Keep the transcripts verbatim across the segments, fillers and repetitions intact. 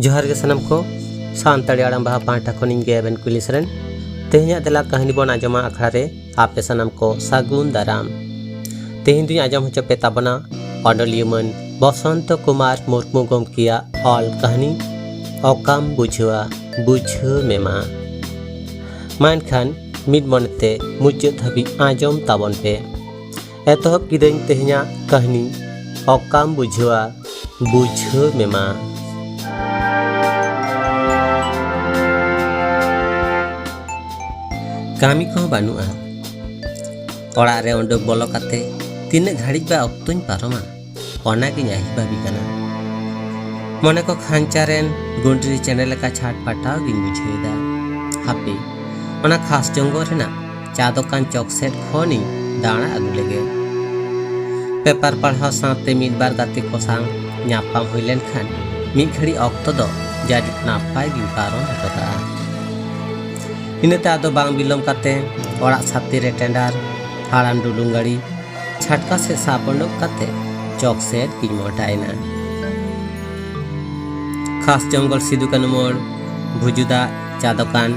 ᱡᱚᱦᱟᱨ ᱜᱮ ᱥᱟᱱᱟᱢ ᱠᱚ, ᱥᱟᱱᱛᱟᱲᱤ ᱟᱲᱟᱝ ᱵᱟᱦᱟ ᱯᱟᱦᱴᱟ ᱠᱷᱚᱱ ᱤᱧ ᱜᱮ ᱟᱵᱮᱱ ᱠᱩᱞᱤ ᱥᱚᱨᱮᱱ᱾ ᱛᱮᱦᱮᱧᱟᱜ ᱫᱮᱞᱟ ᱠᱟᱹᱦᱱᱤ ᱵᱚᱱ ᱟᱸᱡᱚᱢᱟ ᱟᱠᱷᱲᱟ ᱨᱮ ᱟᱯᱮ ᱥᱟᱱᱟᱢ ᱠᱚ ᱥᱟᱹᱜᱩᱱ ᱫᱟᱨᱟᱢ᱾ ᱛᱮᱦᱮᱧ ᱫᱩᱧ ᱟᱸᱡᱚᱢ ᱦᱚᱪᱚ ᱯᱮ ᱛᱟᱵᱚᱱᱟ ᱚᱱᱚᱞᱤᱭᱟᱹ ᱢᱟᱹᱱ ᱵᱚᱥᱚᱱᱛᱚ ᱠᱩᱢᱟᱨ ᱢᱩᱨᱢᱩ ᱜᱚᱢᱠᱮᱭᱟᱜ ᱚᱞ ᱠᱟᱹᱦᱱᱤ ᱚᱠᱟᱢ ᱵᱩᱡᱷᱟᱹᱣᱟ ᱵᱩᱡᱷᱟᱹᱣ ᱢᱮ ᱢᱟ᱾ ᱢᱟ ᱮᱱᱠᱷᱟᱱ ᱢᱤᱫ ᱢᱚᱱᱮᱛᱮ ᱢᱩᱪᱟᱹᱫ ᱫᱷᱟᱹᱵᱤᱡ ᱟᱸᱡᱚᱢ ᱛᱟᱵᱚᱱ ᱯᱮ᱾ ᱮᱛᱚᱦᱚᱵ ᱠᱤᱫᱟᱹᱧ ᱛᱮᱦᱮᱧᱟᱜ ᱠᱟᱹᱦᱱᱤ ᱚᱠᱟᱢ ᱵᱩᱡᱷᱟᱹᱣᱟ ᱵᱩᱡᱷᱟᱹᱣ ᱢᱮ ᱢᱟ᱾ ᱠᱟᱹᱢᱤ ᱠᱚᱦᱚᱸ ᱵᱟᱹᱱᱩᱜᱼᱟ᱾ ᱚᱲᱟᱜ ᱨᱮ ᱩᱰᱩᱠ ᱵᱚᱞᱚ ᱠᱟᱛᱮ ᱛᱤᱱᱟᱹᱜ ᱜᱷᱟᱹᱲᱤᱡ ᱵᱟ ᱚᱠᱛᱚᱧ ᱯᱟᱨᱚᱢᱟ, ᱚᱱᱟᱜᱤᱧ ᱟᱹᱦᱤ ᱵᱷᱟᱹᱵᱤ ᱠᱟᱱᱟ᱾ ᱢᱚᱱᱮ ᱠᱚ ᱠᱷᱟᱧᱪᱟ ᱨᱮᱱ ᱜᱩᱸᱰᱨᱤ ᱪᱮᱬᱮ ᱞᱮᱠᱟ ᱪᱷᱟᱴ ᱯᱟᱴᱟᱣ ᱜᱤᱧ ᱵᱩᱡᱷᱟᱹᱣ ᱮᱫᱟ᱾ ᱦᱟᱯᱮ, ᱚᱱᱟ ᱠᱷᱟᱥ ᱡᱚᱝᱜᱚᱞ ᱨᱮᱱᱟᱜ ᱪᱟ ᱫᱚᱠᱟᱱ ᱪᱚᱠ ᱥᱮᱫ ᱠᱷᱚᱱᱤᱧ ᱫᱟᱬᱟ ᱟᱹᱜᱩ ᱞᱮᱜᱮ᱾ ᱯᱮᱯᱟᱨ ᱯᱟᱲᱦᱟᱣ ᱥᱟᱶᱛᱮ ᱢᱤᱫ ᱵᱟᱨ ᱜᱟᱛᱮ ᱠᱚ ᱥᱟᱶ ᱧᱟᱯᱟᱢ ᱦᱩᱭ ᱞᱮᱱᱠᱷᱟᱱ ᱢᱤᱫ ᱜᱷᱟᱹᱲᱤ ᱚᱠᱛᱚ ᱫᱚ ᱡᱟᱹᱱᱤᱡ ᱱᱟᱯᱟᱭ ᱜᱤᱧ ᱯᱟᱨᱚᱢ ᱦᱚᱴᱚ ᱠᱟᱜᱼᱟ᱾ ᱤᱱᱟᱹᱛᱮ ᱟᱫᱚ ᱵᱟᱝ ᱵᱤᱞᱚᱢ ᱠᱟᱛᱮ ᱚᱲᱟᱜ ᱥᱟᱛᱮ ᱨᱮ ᱴᱮᱸᱰᱟᱨ ᱦᱟᱲᱟᱢ ᱰᱩᱞᱩᱝ ᱜᱟᱹᱲᱤ ᱪᱷᱟᱴᱠᱟ ᱥᱮᱫ ᱥᱟᱵ ᱩᱰᱩᱠ ᱠᱟᱛᱮ ᱪᱚᱠ ᱥᱮᱫ ᱜᱤᱧ ᱢᱚᱦᱰᱟᱭᱮᱱᱟ᱾ ᱠᱷᱟᱥ ᱡᱚᱝᱜᱚᱞ, ᱥᱤᱫᱩ ᱠᱟᱹᱱᱩ ᱢᱳᱲ, ᱵᱷᱩᱡᱩ ᱫᱟᱜ, ᱪᱟ ᱫᱚᱠᱟᱱ,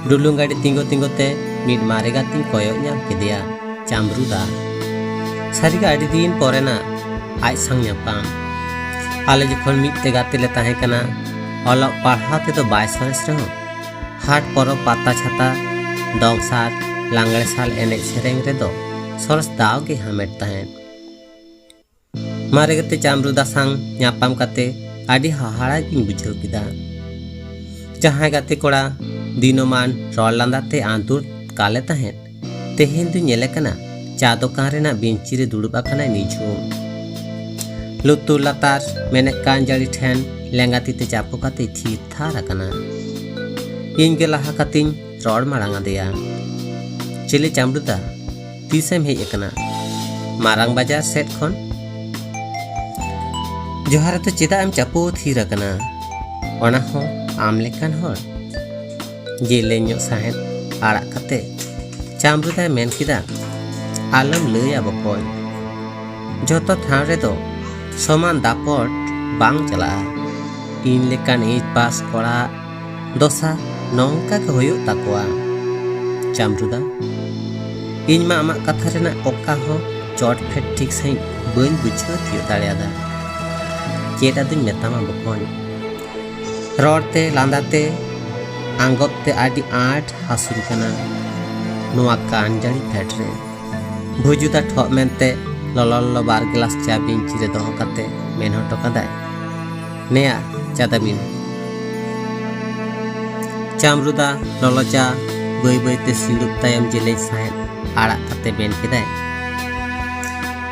ᱰᱩᱞᱩᱝ ᱜᱟᱹᱰᱤ ᱛᱤᱸᱜᱩ ᱛᱤᱸᱜᱩ ᱛᱮ ᱢᱤᱫ ᱢᱟᱨᱮ ᱜᱟᱛᱮᱧ ᱠᱚᱭᱚᱜ ᱧᱟᱢ ᱠᱮᱫᱮᱭᱟ, ᱪᱟᱢᱨᱩ ᱫᱟ᱾ ᱥᱟᱹᱨᱤᱜᱮ ᱟᱹᱰᱤ ᱫᱤᱱ ᱯᱚᱨᱮᱱᱟᱜ ᱟᱡ ᱥᱟᱝ ᱧᱟᱯᱟᱢ᱾ ᱟᱞᱮ ᱡᱚᱠᱷᱚᱱ ᱢᱤᱫ ᱛᱮ ᱜᱟᱛᱮ ᱞᱮ ᱛᱟᱦᱮᱸ ᱠᱟᱱᱟ, ᱚᱞᱚᱜ ᱯᱟᱲᱦᱟᱣ ᱛᱮᱫᱚ ᱵᱟᱭ ᱥᱚᱨᱮᱥ ᱨᱮᱦᱚᱸ ᱦᱟᱴ ᱯᱚᱨᱚᱵᱽ, ᱯᱟᱛᱟ ᱪᱷᱟᱛᱟ, ᱫᱚᱝ ᱥᱟᱨ, ᱞᱟᱜᱽᱬᱮ ᱥᱟᱨ ᱮᱱᱮᱡ ᱥᱮᱨᱮᱧ ᱨᱮᱫᱚ ᱥᱚᱨᱮᱥ ᱫᱟᱣ ᱜᱮ ᱦᱟᱢᱮᱴ ᱛᱟᱦᱮᱸᱫ᱾ ᱢᱟᱨᱮ ᱜᱟᱛᱮ ᱪᱟᱢᱨᱩ ᱫᱟ ᱥᱟᱝ ᱧᱟᱯᱟᱢ ᱠᱟᱛᱮ ᱟᱹᱰᱤ ᱦᱟᱦᱟᱲᱟ ᱜᱤᱧ ᱵᱩᱡᱷᱟᱹᱣ ᱠᱮᱫᱟ᱾ ᱡᱟᱦᱟᱸᱭ ᱜᱟᱛᱮ ᱠᱚᱲᱟ ᱫᱤᱱᱚᱢᱟᱱ ᱨᱚᱲ ᱞᱟᱸᱫᱟ ᱛᱮ ᱟᱸᱫᱩᱲ ᱠᱟᱞᱮ ᱛᱟᱦᱮᱸᱫ, ᱛᱮᱦᱮᱧ ᱫᱚ ᱧᱮᱞᱮ ᱠᱟᱱᱟ ᱪᱟ ᱫᱚᱠᱟᱱ ᱨᱮᱱᱟᱜ ᱵᱮᱧᱪᱤ ᱨᱮ ᱫᱩᱲᱩᱵ ᱟᱠᱟᱱᱟᱭ ᱱᱤᱡᱷᱩᱢ᱾ ᱞᱩᱛᱩᱨ ᱞᱟᱛᱟᱨ ᱢᱮᱱᱮᱫ ᱠᱟᱱ ᱡᱟᱹᱲᱤ ᱴᱷᱮᱱ ᱞᱮᱸᱜᱟ ᱛᱤ ᱛᱮ ᱪᱟᱯᱚ ᱠᱟᱛᱮ ᱛᱷᱤᱨ ᱛᱷᱟᱨ ᱟᱠᱟᱱᱟ᱾ ᱤᱧ ᱜᱮ ᱞᱟᱦᱟ ᱠᱟᱛᱮᱧ ᱨᱚᱲ ᱢᱟᱲᱟᱝ ᱟᱫᱮᱭᱟ᱾ ᱪᱮᱞᱮ ᱪᱟᱢᱨᱩ ᱫᱟ, ᱛᱤᱥᱮᱢ ᱦᱮᱡ ᱟᱠᱟᱱᱟ? ᱢᱟᱨᱟᱝ ᱵᱟᱡᱟᱨ ᱥᱮᱫ ᱠᱷᱚᱱ᱾ ᱡᱚᱦᱟᱨ ᱫᱚ ᱪᱮᱫᱟᱜ ᱮᱢ ᱪᱟᱯᱚ ᱛᱷᱤᱨ ᱟᱠᱟᱱᱟ? ᱚᱱᱟ ᱦᱚᱸ ᱟᱢ ᱞᱮᱠᱟᱱ ᱦᱚᱲ? ᱡᱮᱞᱮᱧ ᱧᱚᱜ ᱥᱟᱦᱮᱫ ᱟᱲᱟᱜ ᱠᱟᱛᱮ ᱪᱟᱢᱨᱩ ᱫᱟᱭ ᱢᱮᱱ ᱠᱮᱫᱟ, ᱟᱞᱚᱢ ᱞᱟᱹᱭᱟ ᱵᱚᱠᱚᱧ, ᱡᱚᱛᱚ ᱴᱷᱟᱶ ᱨᱮᱫᱚ ᱥᱚᱢᱟᱱ ᱫᱟᱯᱚᱴ ᱵᱟᱝ ᱪᱟᱞᱟᱜᱼᱟ᱾ ᱤᱧ ᱞᱮᱠᱟᱱ ᱮᱭᱤᱪ ᱯᱟᱥ ᱠᱚᱲᱟ ᱫᱚᱥᱟ ᱱᱚᱝᱠᱟ ᱜᱮ ᱦᱩᱭᱩᱜ ᱛᱟᱠᱚᱣᱟ᱾ ᱪᱟᱢᱨᱩᱫᱟ, ᱤᱧ ᱢᱟ ᱟᱢᱟᱜ ᱠᱟᱛᱷᱟ ᱨᱮᱱᱟᱜ ᱚᱠᱟ ᱦᱚᱸ ᱪᱚᱴ ᱯᱷᱮᱰ ᱴᱷᱤᱠ ᱥᱟᱺᱦᱤᱡ ᱵᱟᱹᱧ ᱵᱩᱡᱷᱟᱹᱣ ᱛᱤᱭᱳᱜ ᱫᱟᱲᱮᱭᱟᱫᱟ᱾ ᱪᱮᱫ ᱟᱫᱚᱧ ᱢᱮᱛᱟᱢᱟ ᱵᱚᱠᱚᱧ? ᱨᱚᱲ ᱛᱮ, ᱞᱟᱸᱫᱟ ᱛᱮ, ᱟᱸᱜᱚᱵ ᱛᱮ ᱟᱹᱰᱤ ᱟᱸᱴ ᱦᱟᱹᱥᱩᱧ ᱠᱟᱱᱟ ᱱᱚᱣᱟ ᱠᱟᱱ ᱡᱟᱹᱲᱤ ᱯᱷᱮᱰ ᱨᱮ᱾ ᱵᱷᱩᱡᱩᱫᱟ ᱴᱷᱚᱜ ᱢᱮᱱᱛᱮ ᱞᱚᱞᱚ ᱞᱚᱞᱚ ᱵᱟᱨ ᱜᱞᱟᱥ ᱪᱟ ᱵᱮᱧᱪᱤ ᱨᱮ ᱫᱚᱦᱚ ᱠᱟᱛᱮ ᱢᱮᱱ ᱦᱚᱴᱚ ᱠᱟᱫᱟᱭ, "ᱱᱮᱭᱟ, ᱪᱟ ᱫᱟᱵᱤᱱ?" ᱪᱟᱢᱨᱩᱫᱟ ᱞᱚᱞᱚ ᱪᱟ ᱵᱟᱹᱭ ᱵᱟᱹᱭ ᱛᱮ ᱥᱤᱲᱩᱵ ᱛᱟᱭᱚᱢ ᱡᱮᱞᱮᱧ ᱥᱟᱸᱦᱮᱫ ᱟᱲᱟᱜ ᱠᱟᱛᱮ ᱢᱮᱱ ᱠᱮᱫᱟᱭ,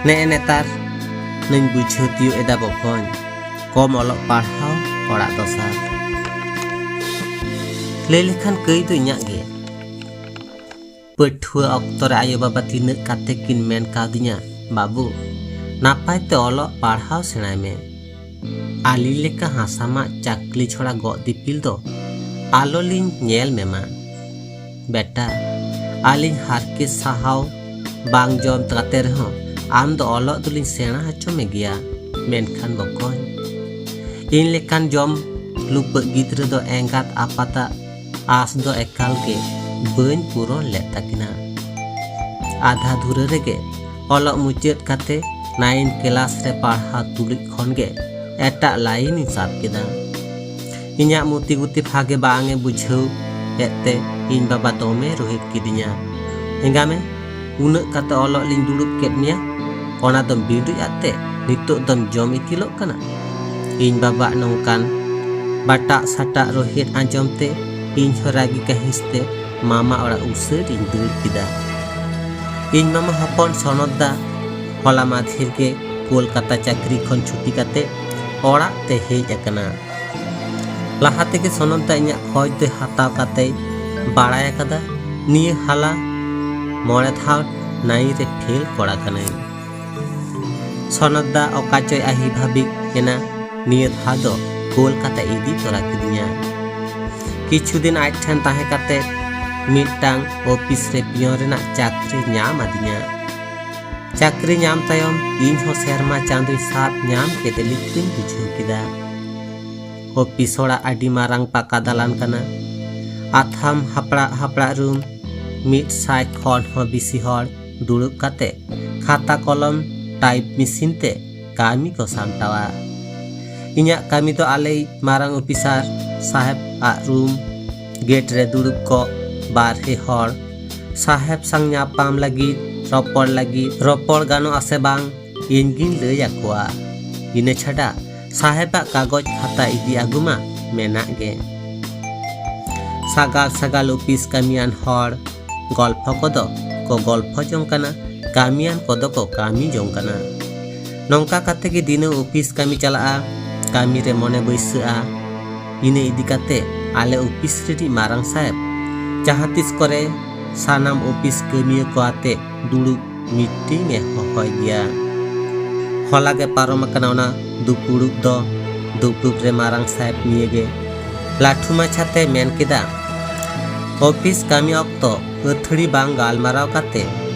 "ᱱᱮᱜᱼᱮ ᱱᱮᱛᱟᱨ ᱱᱩᱧ ᱵᱩᱡᱷᱟᱹᱣ ᱛᱤᱭᱳᱜ ᱮᱫᱟ ᱵᱚᱠᱚᱧ, ᱠᱚᱢ ᱚᱞᱚᱜ ᱯᱟᱲᱦᱟᱣ ᱚᱲᱟᱜ ᱫᱚᱥᱟᱨ᱾ ᱞᱟᱹᱭ ᱞᱮᱠᱷᱟᱱ ᱠᱟᱹᱭ ᱫᱚ ᱤᱧᱟᱹᱜ ᱜᱮ᱾ ᱯᱟᱹᱴᱷᱩᱣᱟᱹ ᱚᱠᱛᱚ ᱨᱮ ᱟᱭᱳ ᱵᱟᱵᱟ ᱛᱤᱱᱟᱹᱜ ᱠᱟᱛᱮ ᱠᱤᱱ ᱢᱮᱱ ᱠᱟᱣᱫᱤᱧᱟ, 'ᱵᱟᱹᱵᱩ, ᱱᱟᱯᱟᱭ ᱛᱮ ᱚᱞᱚᱜ ᱯᱟᱲᱦᱟᱣ ᱥᱮᱬᱟᱭ ᱢᱮ᱾ ᱟᱹᱞᱤᱧ ᱞᱮᱠᱟ ᱦᱟᱥᱟᱢᱟᱜ ᱪᱟᱹᱠᱞᱤ ᱪᱷᱚᱲᱟ ᱜᱚᱜ ᱫᱤᱯᱤᱞ ᱫᱚ ᱟᱞᱚ ᱞᱤᱧ ᱧᱮᱞ ᱢᱮᱢᱟ᱾ ᱵᱮᱴᱟ, ᱟᱹᱞᱤᱧ ᱦᱟᱨᱠᱮᱛ ᱥᱟᱦᱟᱣ ᱵᱟᱝ ᱡᱚᱢ ᱠᱟᱛᱮ ᱨᱮᱦᱚᱸ ᱟᱢ ᱫᱚ ᱚᱞᱚᱜ ᱫᱚᱞᱤᱧ ᱥᱮᱬᱟ ᱦᱚᱪᱚ ᱢᱮᱜᱮᱭᱟ᱾ ᱢᱮᱱᱠᱷᱟᱱ ᱵᱚᱠᱚᱧ, ᱤᱧ ᱞᱮᱠᱟᱱ ᱡᱚᱢ ᱞᱩᱯᱟᱹᱜ ᱜᱤᱫᱽᱨᱟᱹ ᱫᱚ ᱮᱸᱜᱟᱛ ᱟᱯᱟᱛᱟᱜ ᱟᱸᱥ ᱫᱚ ᱮᱠᱟᱞ ᱜᱮ ᱵᱟᱹᱧ ᱯᱩᱨᱚᱱ ᱞᱮᱫ ᱛᱟᱹᱠᱤᱱᱟ᱾ ᱟᱫᱷᱟ ᱫᱷᱩᱨᱟᱹ ᱨᱮᱜᱮ ᱚᱞᱚᱜ ᱢᱩᱪᱟᱹᱫ ᱠᱟᱛᱮ ᱱᱟᱭᱤᱱ ᱠᱞᱟᱥ ᱨᱮ ᱯᱟᱲᱦᱟᱣ ᱛᱩᱞᱩᱡ ᱠᱷᱚᱱ ᱜᱮ ᱮᱴᱟᱜ ᱞᱟᱭᱤᱱ ᱤᱧ ᱥᱟᱵ ᱠᱮᱫᱟ᱾ ᱤᱧᱟᱹᱜ ᱢᱩᱛᱤ ᱜᱩᱛᱤ ᱵᱷᱟᱜᱮ ᱵᱟᱝ ᱮ ᱵᱩᱡᱷᱟᱹᱣ ᱮᱫ ᱛᱮ ᱤᱧ ᱵᱟᱵᱟ ᱫᱚᱢᱮ ᱨᱳᱦᱮᱫ ᱠᱤᱫᱤᱧᱟ᱾ 'ᱮᱸᱜᱟ ᱢᱮ, ᱩᱱᱟᱹᱜ ᱠᱟᱛᱮ ᱚᱞᱚᱜ ᱞᱤᱧ ᱫᱩᱲᱩᱵ ᱠᱮᱫ ᱢᱮᱭᱟ, ᱚᱱᱟ ᱫᱚᱢ ᱵᱤᱸᱰᱩᱡ ᱟᱫ ᱛᱮ ᱱᱤᱛᱚᱜ ᱫᱚᱢ ᱡᱚᱢ ᱤᱛᱤᱞᱚᱜ ᱠᱟᱱᱟ?' ᱤᱧ ᱵᱟᱵᱟᱜ ᱱᱚᱝᱠᱟᱱ ᱵᱟᱴᱟᱜ ᱥᱟᱴᱟᱜ ᱨᱳᱦᱮᱫ ᱟᱸᱡᱚᱢ ᱛᱮ ᱤᱧ ᱦᱚᱸ ᱨᱟᱹᱜᱤ ᱠᱟᱹᱦᱤᱥ ᱛᱮ ᱢᱟᱢᱟ ᱚᱲᱟᱜ ᱩᱥᱟᱹᱨ ᱤᱧ ᱫᱟᱹᱲ ᱠᱮᱫᱟ᱾ ᱤᱧ ᱢᱟᱢᱟ ᱦᱚᱯᱚᱱ ᱥᱚᱱᱚᱛ ᱫᱟ ᱦᱚᱞᱟ ᱢᱟᱫᱷᱮᱨ ᱜᱮ ᱠᱳᱞᱠᱟᱛᱟ ᱪᱟᱹᱠᱨᱤ ᱠᱷᱚᱱ ᱪᱷᱩᱴᱤ ᱠᱟᱛᱮ ᱚᱲᱟᱜ ᱛᱮ ᱦᱮᱡ ᱟᱠᱟᱱᱟ᱾ ᱞᱟᱦᱟ ᱛᱮᱜᱮ ᱥᱚᱱᱚᱛ ᱫᱟ ᱤᱧᱟᱹᱜ ᱠᱷᱚᱡᱽ ᱫᱚᱭ ᱦᱟᱛᱟᱣ ᱠᱟᱛᱮᱭ ᱵᱟᱲᱟᱭ ᱟᱠᱟᱫᱟ, ᱱᱤᱭᱟᱹ ᱦᱟᱞᱟ ᱢᱚᱬᱮ ᱫᱷᱟᱣ ᱱᱟᱭᱤᱱ ᱨᱮ ᱯᱷᱮᱞ ᱠᱚᱲᱟ ᱠᱟᱹᱱᱟᱹᱧ᱾ ᱥᱚᱱᱚᱛ ᱫᱟ ᱚᱠᱟ ᱪᱚᱭ ᱟᱹᱦᱤ ᱵᱷᱟᱵᱤ ᱮᱱᱟ, ᱱᱤᱭᱟᱹ ᱫᱷᱟᱣ ᱫᱚ ᱠᱳᱞᱠᱟᱛᱟ ᱤᱫᱤ ᱛᱚᱨᱟ ᱠᱤᱫᱤᱧᱟ᱾ ᱠᱤᱪᱷᱩ ᱫᱤᱱ ᱟᱡ ᱴᱷᱮᱱ ᱛᱟᱦᱮᱸ ᱠᱟᱛᱮ ᱢᱤᱫᱴᱟᱝ ᱚᱯᱷᱤᱥ ᱨᱮ ᱯᱤᱭᱚᱱ ᱨᱮᱱᱟᱜ ᱪᱟᱹᱠᱨᱤ ᱧᱟᱢ ᱟᱹᱫᱤᱧᱟ᱾ ᱪᱟᱹᱠᱨᱤ ᱧᱟᱢ ᱛᱟᱭᱚᱢ ᱤᱧ ᱦᱚᱸ ᱥᱮᱨᱢᱟ ᱪᱟᱸᱫᱳᱧ ᱥᱟᱵ ᱧᱟᱢ ᱠᱮᱫ ᱞᱮᱠᱟᱧ ᱵᱩᱡᱷᱟᱹᱣ ᱠᱮᱫᱟ᱾ ᱚᱯᱷᱤᱥ ᱚᱲᱟᱜ ᱟᱹᱰᱤ ᱢᱟᱨᱟᱝ ᱯᱟᱠᱟ ᱫᱟᱞᱟᱱ ᱠᱟᱱᱟ᱾ ᱟᱛᱷᱟᱢ ᱦᱟᱯᱲᱟᱜ ᱦᱟᱯᱲᱟᱜ ᱨᱩᱢ, ᱢᱤᱫ ᱥᱟᱭ ᱠᱷᱚᱱ ᱦᱚᱸ ᱵᱮᱥᱤ ᱦᱚᱲ ᱫᱩᱲᱩᱵ ᱠᱟᱛᱮ ᱠᱷᱟᱛᱟ ᱠᱚᱞᱚᱢ ᱴᱟᱭᱤᱯ ᱢᱮᱥᱤᱱ ᱛᱮ ᱠᱟᱹᱢᱤ ᱠᱚ ᱥᱟᱢᱴᱟᱣᱟ᱾ ᱤᱧᱟᱹᱜ ᱠᱟᱹᱢᱤ ᱫᱚ ᱟᱞᱮᱭᱤᱡ ᱢᱟᱨᱟᱝ ᱚᱯᱷᱤᱥᱟᱨ ᱥᱟᱦᱮᱵ ᱟᱜ ᱨᱩᱢ, ᱜᱮᱴ ᱨᱮ ᱫᱩᱲᱩᱵ ᱠᱚᱜ ᱵᱟᱨᱦᱮ ᱦᱚᱲ, ᱥᱟᱦᱮᱵ ᱥᱟᱝ ᱧᱟᱯᱟᱢ ᱞᱟᱹᱜᱤᱫ, ᱨᱚᱯᱚᱲ ᱞᱟᱹᱜᱤᱫ, ᱨᱚᱯᱚᱲ ᱜᱟᱱᱚᱜ ᱟᱥᱮ ᱵᱟᱝ, ᱤᱧ ᱜᱤᱧ ᱞᱟᱹᱭ ᱟᱠᱚᱣᱟ᱾ ᱤᱱᱟᱹ ᱪᱷᱟᱰᱟ ᱥᱟᱦᱮᱵᱟᱜ ᱠᱟᱜᱚᱡᱽ ᱠᱷᱟᱛᱟ ᱤᱫᱤ ᱟᱹᱜᱩ ᱢᱟ ᱢᱮᱱᱟᱜ ᱜᱮ᱾ ᱥᱟᱜᱟᱞ ᱥᱟᱜᱟᱞ ᱚᱯᱷᱤᱥ ᱠᱟᱹᱢᱤᱭᱟᱱ ᱦᱚᱲ ᱜᱚᱞᱯᱷᱚ ᱠᱚᱫᱚ ᱠᱚ ᱜᱚᱞᱯᱷᱚ ᱡᱚᱝ ᱠᱟᱱᱟ, ᱠᱟᱹᱢᱤᱭᱟᱱ ᱠᱚᱫᱚ ᱠᱚ ᱠᱟᱹᱢᱤ ᱡᱚᱝ ᱠᱟᱱᱟ᱾ ᱱᱚᱝᱠᱟ ᱠᱟᱛᱮ ᱜᱮ ᱫᱤᱱᱟᱹᱢ ᱚᱯᱷᱤᱥ ᱠᱟᱹᱢᱤ ᱪᱟᱞᱟᱜᱼᱟ, ᱠᱟᱹᱢᱤ ᱨᱮ ᱢᱚᱱᱮ ᱵᱟᱹᱭᱥᱟᱹᱜᱼᱟ᱾ ᱤᱱᱟᱹ ᱤᱫᱤ ᱠᱟᱛᱮ ᱟᱞᱮ ᱚᱯᱷᱤᱥ ᱨᱤᱱᱤᱡ ᱢᱟᱨᱟᱝ ᱥᱟᱦᱮᱵ ᱡᱟᱦᱟᱸ ᱛᱤᱥ ᱠᱚᱨᱮ ᱥᱟᱱᱟᱢ ᱚᱯᱷᱤᱥ ᱠᱟᱹᱢᱤᱭᱟᱹ ᱠᱚ ᱟᱛᱮ ᱫᱩᱲᱩᱵ ᱢᱤᱴᱤᱝ ᱮ ᱦᱚᱦᱚᱭ ᱜᱮᱭᱟ᱾ ᱦᱚᱞᱟ ᱜᱮ ᱯᱟᱨᱚᱢ ᱟᱠᱟᱱᱟ ᱚᱱᱟ ᱫᱩᱯᱩᱲᱩᱵ ᱫᱚ᱾ ᱫᱩᱯᱲᱩᱵ ᱨᱮ ᱢᱟᱨᱟᱝ ᱥᱟᱦᱮᱵ ᱱᱤᱭᱟᱹ ᱜᱮ ᱞᱟᱹᱴᱷᱩ ᱢᱟᱪᱷᱟᱛᱮ ᱢᱮᱱ ᱠᱮᱫᱟ, ᱚᱯᱷᱤᱥ ᱠᱟᱹᱢᱤ ᱚᱠᱛᱚ ᱟᱹᱛᱷᱟᱹᱲᱤ ᱵᱟᱝ ᱜᱟᱞᱢᱟᱨᱟᱣ ᱠᱟᱛᱮ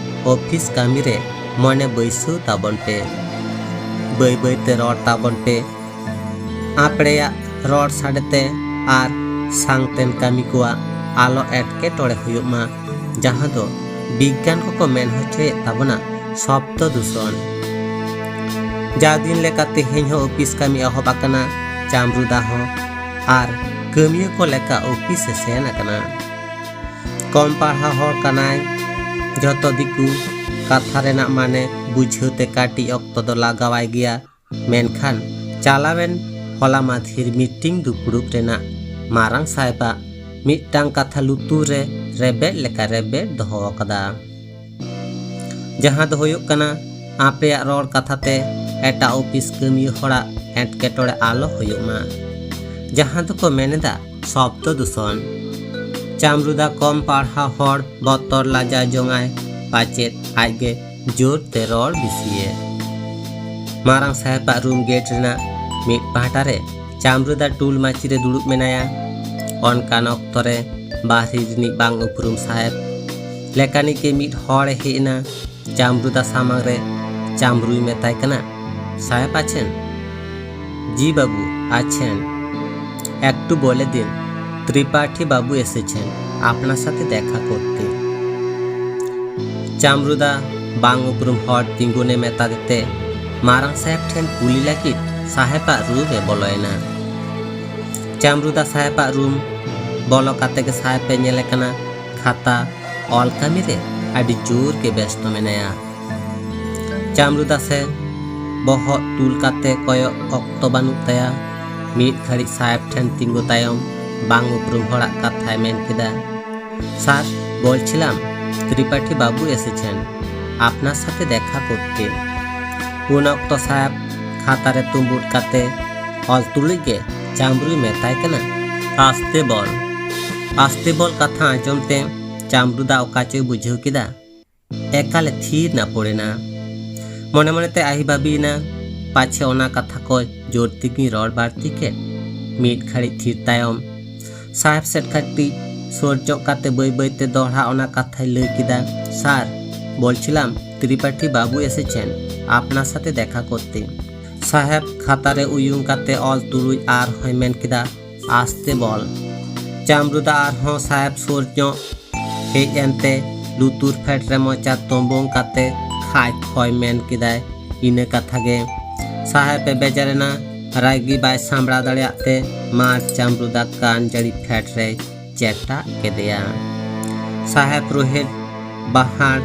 ᱚᱯᱷᱤᱥ ᱠᱟᱹᱢᱤ ᱨᱮ ᱢᱚᱱᱮ ᱵᱟᱹᱭᱥᱟᱹᱣ ᱛᱟᱵᱚᱱ ᱯᱮ᱾ ᱵᱟᱹᱭ ᱵᱟᱹᱭ ᱛᱮ ᱨᱚᱲ ᱛᱟᱵᱚᱱ ᱯᱮ᱾ ᱟᱯᱲᱮᱭᱟᱜ ᱨᱚᱲ ᱥᱟᱰᱮ ᱛᱮ ᱟᱨ ᱥᱟᱝᱛᱮᱱ ᱠᱟᱹᱢᱤ ᱠᱚᱣᱟᱜ ᱟᱞᱚ ᱮᱴᱠᱮᱴᱚᱬᱮ ᱦᱩᱭᱩᱜ ᱢᱟ, ᱡᱟᱦᱟᱸ ᱫᱚ ᱵᱤᱜᱽᱜᱟᱱ ᱠᱚᱠᱚ ᱢᱮᱱ ᱦᱚᱪᱚᱭᱮᱫ ᱛᱟᱵᱚᱱᱟ ᱥᱚᱵᱫᱚ ᱫᱩᱥᱚᱱ᱾ ᱡᱟᱣ ᱫᱤᱱ ᱞᱮᱠᱟ ᱛᱮᱦᱮᱧ ᱦᱚᱸ ᱚᱯᱷᱤᱥ ᱠᱟᱹᱢᱤ ᱮᱦᱚᱵ ᱟᱠᱟᱱᱟ᱾ ᱪᱟᱢᱨᱩᱫᱟ ᱦᱚᱸ ᱟᱨ ᱠᱟᱹᱢᱤᱭᱟᱹ ᱠᱚ ᱞᱮᱠᱟ ᱚᱯᱷᱤᱥ ᱮ ᱥᱮᱱ ᱟᱠᱟᱱᱟ᱾ ᱠᱚᱢ ᱯᱟᱲᱦᱟᱣ ᱦᱚᱲ ᱠᱟᱱᱟᱭ᱾ ᱡᱷᱚᱛᱚ ᱫᱤᱠᱩ ᱠᱟᱛᱷᱟ ᱨᱮᱱᱟᱜ ᱢᱟᱱᱮ ᱵᱩᱡᱷᱟᱹᱣ ᱛᱮ ᱠᱟᱹᱴᱤᱡ ᱚᱠᱛᱚ ᱫᱚ ᱞᱟᱜᱟᱣᱟᱭ ᱜᱮᱭᱟ᱾ ᱢᱮᱱᱠᱷᱟᱱ ᱪᱟᱞᱟᱣᱮᱱ ᱦᱚᱞᱟ ᱢᱟᱫᱷᱤᱨ ᱢᱤᱴᱤᱝ ᱫᱩᱯᱲᱩᱵ ᱨᱮᱱᱟᱜ ᱢᱟᱨᱟᱝ ᱥᱟᱦᱮᱵᱟᱜ ᱢᱤᱫᱴᱟᱝ ᱠᱟᱛᱷᱟ ᱞᱩᱛᱩᱨ ᱨᱮ ᱨᱮᱵᱮᱫ ᱞᱮᱠᱟ ᱨᱮᱵᱮᱫ ᱫᱚᱦᱚ ᱟᱠᱟᱫᱟ, ᱡᱟᱦᱟᱸ ᱫᱚ ᱦᱩᱭᱩᱜ ᱠᱟᱱᱟ, ᱟᱯᱮᱭᱟᱜ ᱨᱚᱲ ᱠᱟᱛᱷᱟ ᱛᱮ ᱮᱴᱟᱜ ᱚᱯᱷᱤᱥ ᱠᱟᱹᱢᱤᱭᱟᱹ ᱦᱚᱲᱟᱜ ᱮᱴᱠᱮᱴᱚᱬᱮ ᱟᱞᱚ ᱦᱩᱭᱩᱜ ᱢᱟ᱾ ᱡᱟᱦᱟᱸ ᱫᱚᱠᱚ ᱢᱮᱱ ᱮᱫᱟ ᱥᱚᱵᱫᱚ ᱫᱩᱥᱚᱱ᱾ ᱪᱟᱢᱨᱩᱫᱟ ᱠᱚᱢ ᱯᱟᱲᱦᱟᱣ ᱦᱚᱲ ᱵᱚᱛᱚᱨ ᱞᱟᱡᱟᱣ ᱡᱚᱝᱟᱭ ᱯᱟᱪᱮᱫ ᱟᱡᱜᱮ ᱡᱳᱨ ᱛᱮ ᱨᱚᱲ ᱵᱮᱥᱤᱭᱮ᱾ ᱢᱟᱨᱟᱝ ᱥᱟᱦᱮᱵᱟᱜ ᱨᱩᱢ ᱜᱮᱴ ᱨᱮᱱᱟᱜ ᱢᱤᱫ ᱯᱟᱦᱴᱟ ᱨᱮ ᱪᱟᱢᱨᱩᱫᱟ ᱴᱩᱞ ᱢᱟᱹᱪᱤ ᱨᱮ ᱫᱩᱲᱩᱵ ᱢᱮᱱᱟᱭᱟ᱾ ᱚᱱᱠᱟᱱ ᱚᱠᱛᱚ ᱨᱮ ᱵᱟᱦᱨᱮ ᱨᱤᱱᱤᱡ ᱵᱟᱝ ᱩᱯᱨᱩᱢ ᱥᱟᱦᱮᱵ ᱞᱮᱠᱟᱱᱤᱡ ᱜᱮ ᱢᱤᱫ ᱦᱚᱲᱮ ᱦᱮᱡ ᱮᱱᱟ᱾ ᱪᱟᱢᱨᱩᱫᱟ ᱥᱟᱢᱟᱝ ᱨᱮ ᱪᱟᱢᱨᱩᱭ ᱢᱮᱛᱟᱭ ᱠᱟᱱᱟ, ᱥᱟᱦᱮᱵ ᱟᱪᱷᱮᱱ? ᱡᱤ ᱵᱟᱹᱵᱩ, ᱟᱪᱷᱮᱱ᱾ একটু বলে দিন, ত্রিপাঠী বাবু এসেছেন আপনার সাথে দেখা করতে। চামরুদা বাং উপরুম ᱦᱚᱲ ᱛᱤᱸᱜᱩᱱᱮ ᱢᱮᱛᱟ ᱫᱮᱛᱮ ᱢᱟᱨᱟᱝ ᱥᱟᱦᱮᱵᱽ ᱴᱷᱮᱱ ᱠᱩᱞᱤ ᱞᱟᱹᱜᱤᱫ ᱥᱟᱦᱮᱵᱟᱜ ᱨᱩᱢ ᱮ ᱵᱚᱞᱚᱭᱮᱱᱟ᱾ ᱪᱟᱢᱨᱩᱫᱟ ᱥᱟᱦᱮᱵᱟᱜ ᱨᱩᱢ ᱵᱚᱞᱚ ᱠᱟᱛᱮ ᱜᱮ ᱥᱟᱦᱮᱵ ᱮ ᱧᱮᱞᱮ ᱠᱟᱱᱟ, ᱠᱷᱟᱛᱟ ᱚᱞ ᱠᱟᱹᱢᱤ ᱨᱮ ᱟᱹᱰᱤ ᱡᱳᱨ ᱜᱮ ᱵᱮᱥᱛᱚ ᱢᱮᱱᱟᱭᱟ᱾ ᱪᱟᱢᱨᱩᱫᱟ ᱥᱮ ᱵᱚᱦᱚᱜ ᱛᱩᱞ ᱠᱟᱛᱮ ᱠᱚᱭᱚᱜ ᱚᱠᱛᱚ ᱵᱟᱹᱱᱩᱜ ᱛᱟᱭᱟ᱾ ᱢᱤᱫ ᱜᱷᱟᱹᱲᱤᱡ ᱥᱟᱦᱮᱵ ᱴᱷᱮᱱ ᱛᱤᱸᱜᱩ ᱛᱟᱭᱚᱢ ᱵᱟᱝ ᱩᱯᱨᱩᱢ ᱦᱚᱲᱟᱜ ᱠᱟᱛᱷᱟᱭ ᱢᱮᱱ ᱠᱮᱫᱟ, "স্যার, বলছিলাম ত্রিপাঠী বাবু এসেছেন, আপনার সাথে দেখা করতে।" ᱩᱱ ᱚᱠᱛᱚ ᱥᱟᱦᱮᱵ ᱠᱷᱟᱛᱟ ᱨᱮ ᱛᱩᱸᱵᱩᱫ ᱠᱟᱛᱮ ᱚᱞ ᱛᱩᱞᱩᱡ ᱜᱮ ᱪᱟᱢᱨᱩᱭ ᱢᱮᱛᱟᱭ ᱠᱟᱱᱟ, "ᱟᱥᱛᱮ ᱵᱚᱞ, ᱟᱥᱛᱮ ᱵᱚᱞ" ᱠᱟᱛᱷᱟ ᱟᱸᱡᱚᱢ ᱛᱮ ᱪᱟᱢᱨᱩᱫᱟ ᱚᱠᱟ ᱪᱚᱭ ᱵᱩᱡᱷᱟᱹᱣ ᱠᱮᱫᱟ᱾ ᱮᱠᱟᱞᱮ ᱛᱷᱤᱨ ᱱᱟᱯᱚᱲᱮᱱᱟ᱾ ᱢᱚᱱᱮ ᱢᱚᱱᱮᱛᱮ ᱟᱹᱦᱤ ᱵᱷᱟᱹᱵᱤᱭᱮᱱᱟ, ᱯᱟᱪᱷᱮ ᱚᱱᱟ ᱠᱟᱛᱷᱟ ᱠᱚ ᱡᱳᱨ ᱛᱮᱜᱤᱧ ᱨᱚᱲ ᱵᱟᱹᱲᱛᱤ ᱠᱮᱫ᱾ ᱢᱤᱫ ᱜᱷᱟᱹᱲᱤᱡ ᱛᱷᱤᱨ ᱛᱟᱭᱚᱢ ᱥᱟᱦᱮᱵ ᱥᱮᱫ ᱠᱟᱹᱴᱤᱡ ᱥᱩᱨ ᱧᱚᱜ ᱠᱟᱛᱮ ᱵᱟᱹᱭ ᱵᱟᱹᱭᱛᱮ ᱫᱚᱦᱲᱟ ᱚᱱᱟ ᱠᱟᱛᱷᱟᱭ ᱞᱟᱹᱭ ᱠᱮᱫᱟ, "স্যার, বলছিলাম ত্রিপাঠী বাবু এসেছেন, আপনার সাথে দেখা করতে।" ᱥᱟᱦᱮᱵ ᱠᱷᱟᱛᱟ ᱨᱮ ᱩᱭᱩᱝ ᱠᱟᱛᱮ ᱚᱞ ᱛᱩᱞᱩᱡ ᱟᱨᱦᱚᱸᱭ ᱢᱮᱱ ᱠᱮᱫᱟ, "ᱟᱥᱛᱮ ᱵᱚᱞ᱾" ᱪᱟᱢᱨᱩᱫᱟ ᱟᱨᱦᱚᱸ ᱥᱟᱦᱮᱵ ᱥᱩᱨ ᱧᱚᱜ ᱦᱮᱡ ᱮᱱᱛᱮ ᱞᱩᱛᱩᱨ ᱯᱷᱮᱰ ᱨᱮ ᱢᱚᱪᱟ ᱛᱚᱸᱵᱚᱝ ᱠᱟᱛᱮ ᱠᱷᱟᱭ ᱠᱷᱚᱭ ᱢᱮᱱ ᱠᱮᱫᱟᱭ, ᱤᱱᱟᱹ ᱠᱟᱛᱷᱟ ᱜᱮ᱾ ᱥᱟᱦᱮᱵ ᱮ ᱵᱮᱡᱟᱨᱮᱱᱟ᱾ ᱨᱟᱹᱜᱤ ᱵᱟᱭ ᱥᱟᱢᱵᱲᱟᱣ ᱫᱟᱲᱮᱭᱟᱜ ᱛᱮ ᱢᱟᱨ ᱪᱟᱢᱨᱩᱫᱟ ᱠᱟᱱ ᱡᱟᱹᱲᱤ ᱯᱷᱮᱰ ᱨᱮᱭ ᱪᱮᱴᱟᱜ ᱠᱮᱫᱮᱭᱟ᱾ ᱥᱟᱦᱮᱵ ᱨᱳᱦᱮᱫ ᱵᱟᱦᱟᱲ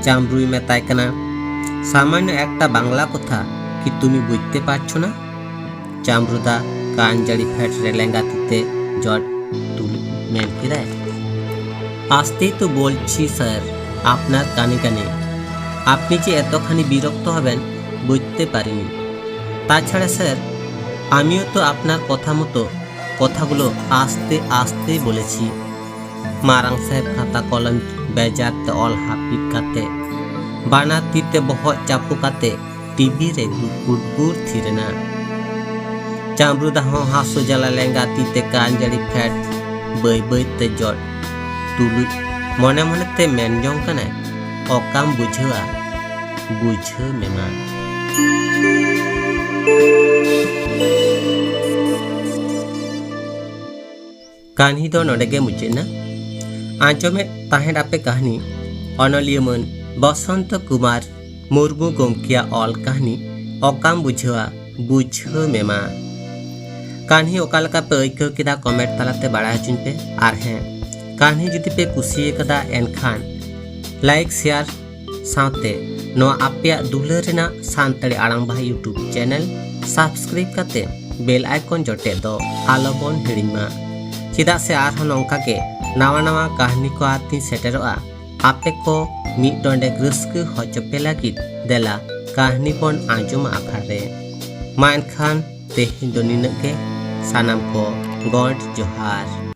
ᱪᱟᱢᱨᱩᱭ ᱢᱮᱛᱟᱭ ᱠᱟᱱᱟ, "ᱥᱟᱢᱟᱱᱱᱚ ᱮᱠᱴᱟ ᱵᱟᱝᱞᱟ ᱠᱚᱛᱷᱟ ᱠᱤ ᱛᱩᱢᱤ ᱵᱩᱡᱽᱛᱮ ᱯᱟᱨᱪᱷᱚ ᱱᱟ?" ᱪᱟᱢᱨᱩᱫᱟ ᱠᱟᱱ ᱡᱟᱹᱲᱤ ᱯᱷᱮᱰ ᱨᱮ ᱞᱮᱸᱜᱟ ᱛᱤ ᱛᱮ ᱡᱚᱴ ᱛᱩᱞᱩᱡ ᱢᱮᱱ ᱠᱮᱫᱟᱭ, "ᱟᱥᱛᱮᱭ ᱛᱚ ᱵᱚᱞᱪᱷᱤ স্যার, আপনার কানে কানে। আপনি যে এতখানি বিরক্ত হবেন বুঝতে পারিনি। তাছাড়া স্যার, আমিও তো আপনার কথা মতো কথাগুলো আস্তে আস্তে বলেছি।" ᱢᱟᱨᱟᱝ ᱥᱟᱦᱮᱵ ᱠᱷᱟᱛᱟ ᱠᱚᱞᱚᱢ ᱵᱮᱡᱟᱨ ᱛᱮ ᱚᱞ ᱦᱟᱹᱯᱤᱫ ᱠᱟᱛᱮ ᱵᱟᱱᱟᱨ ᱛᱤ ᱛᱮ ᱵᱚᱦᱚᱜ ᱪᱟᱯᱚ ᱠᱟᱛᱮ ᱴᱤᱵᱤ ᱨᱮ ᱜᱩᱴᱜᱩᱴ ᱛᱷᱤᱨ ᱮᱱᱟ᱾ ᱪᱟᱢᱨᱩᱫᱟ ᱦᱚᱸ ᱦᱟᱹᱥᱩ ᱡᱟᱞᱟ ᱞᱮᱸᱜᱟ ᱛᱤ ᱛᱮ ᱠᱟᱱ ᱡᱟᱹᱲᱤ ᱯᱷᱮᱰ ᱵᱟᱹᱭ ᱵᱟᱹᱭ ᱛᱮ ᱡᱚᱴ ᱛᱩᱞᱩᱡ ᱢᱚᱱᱮ ᱢᱚᱱᱮ ᱛᱮ ᱢᱮᱱ ᱡᱚᱝ ᱠᱟᱱᱟᱭ, "ᱚᱠᱟᱢ ᱵᱩᱡᱷᱟᱹᱣᱟ, ᱵᱩᱡᱷᱟᱹᱣ ᱢᱮ ᱢᱟ᱾" ᱠᱟᱹᱦᱱᱤ ᱫᱚ ᱱᱚᱰᱮ ᱜᱮ ᱢᱩᱪᱟᱹᱫ ᱮᱱᱟ᱾ ᱟᱸᱡᱚᱢᱮᱫ ᱛᱟᱦᱮᱸᱫ ᱟᱯᱮ ᱠᱟᱹᱦᱱᱤ ᱚᱱᱚᱞᱤᱭᱟᱹ ᱢᱟᱹᱱ ᱵᱚᱥᱚᱱᱛᱚ ᱠᱩᱢᱟᱨ ᱢᱩᱨᱢᱩ ᱜᱚᱢᱠᱮᱭᱟᱜ ᱚᱞ ᱠᱟᱹᱦᱱᱤ ᱚᱠᱟᱢ ᱵᱩᱡᱷᱟᱹᱣᱟ ᱵᱩᱡᱷᱟᱹᱣ ᱢᱮᱢᱟ᱾ ᱠᱟᱹᱦᱱᱤ ᱚᱠᱟ ᱞᱮᱠᱟ ᱯᱮ ᱟᱹᱭᱠᱟᱹᱣ ᱠᱮᱫᱟ, ᱠᱚᱢᱮᱱᱴ ᱛᱟᱞᱟᱛᱮ ᱵᱟᱲᱟᱭ ᱦᱚᱪᱚᱧ ᱯᱮ᱾ ᱟᱨ ᱦᱮᱸ, ᱠᱟᱹᱦᱱᱤ ᱡᱩᱫᱤ ᱯᱮ ᱠᱩᱥᱤ ᱟᱠᱟᱫᱟ, ᱮᱱᱠᱷᱟᱱ ᱞᱟᱭᱤᱠ, ᱥᱮᱭᱟᱨ ᱥᱟᱶᱛᱮ ᱱᱚᱣᱟ ᱟᱯᱮᱭᱟᱜ ᱫᱩᱞᱟᱹᱲ ᱨᱮᱱᱟᱜ ᱥᱟᱱᱛᱟᱲᱤ ᱟᱲᱟᱝ ᱵᱟᱦᱟ YouTube ᱪᱮᱱᱮᱞ ᱥᱟᱵᱥᱠᱨᱟᱭᱤᱵ ᱠᱟᱛᱮ ᱵᱮᱞ ᱟᱭᱠᱚᱱ ᱡᱚᱴᱮᱫ ᱫᱚ ᱟᱞᱚ ᱵᱚᱱ ᱦᱤᱲᱤᱧ ᱢᱟ᱾ ᱪᱮᱫᱟᱜ ᱥᱮ ᱟᱨᱦᱚᱸ ᱱᱚᱝᱠᱟ ᱜᱮ ᱱᱟᱣᱟ ᱱᱟᱣᱟ ᱠᱟᱹᱦᱱᱤ ᱠᱚ ᱟᱛᱤᱧ ᱥᱮᱴᱮᱨᱚᱜᱼᱟ᱾ ᱟᱯᱮ ᱠᱚ ᱢᱤᱫ ᱰᱚᱸᱰᱮᱠ ᱨᱟᱹᱥᱠᱟᱹ ᱦᱚᱪᱚ ᱯᱮ ᱞᱟᱹᱜᱤᱫ ᱫᱮᱞᱟ ᱠᱟᱹᱦᱱᱤ ᱵᱚᱱ ᱟᱸᱡᱚᱢᱟ ᱟᱠᱷᱲᱟ ᱨᱮ᱾ ᱢᱟ ᱮᱱᱠᱷᱟᱱ ᱛᱮᱦᱮᱧ ᱫᱚ ᱱᱤᱱᱟᱹᱜ ᱜᱮ᱾ ᱥᱟᱱᱟᱢ ᱠᱚ ᱜᱚᱰ ᱡᱚᱦᱟᱨ᱾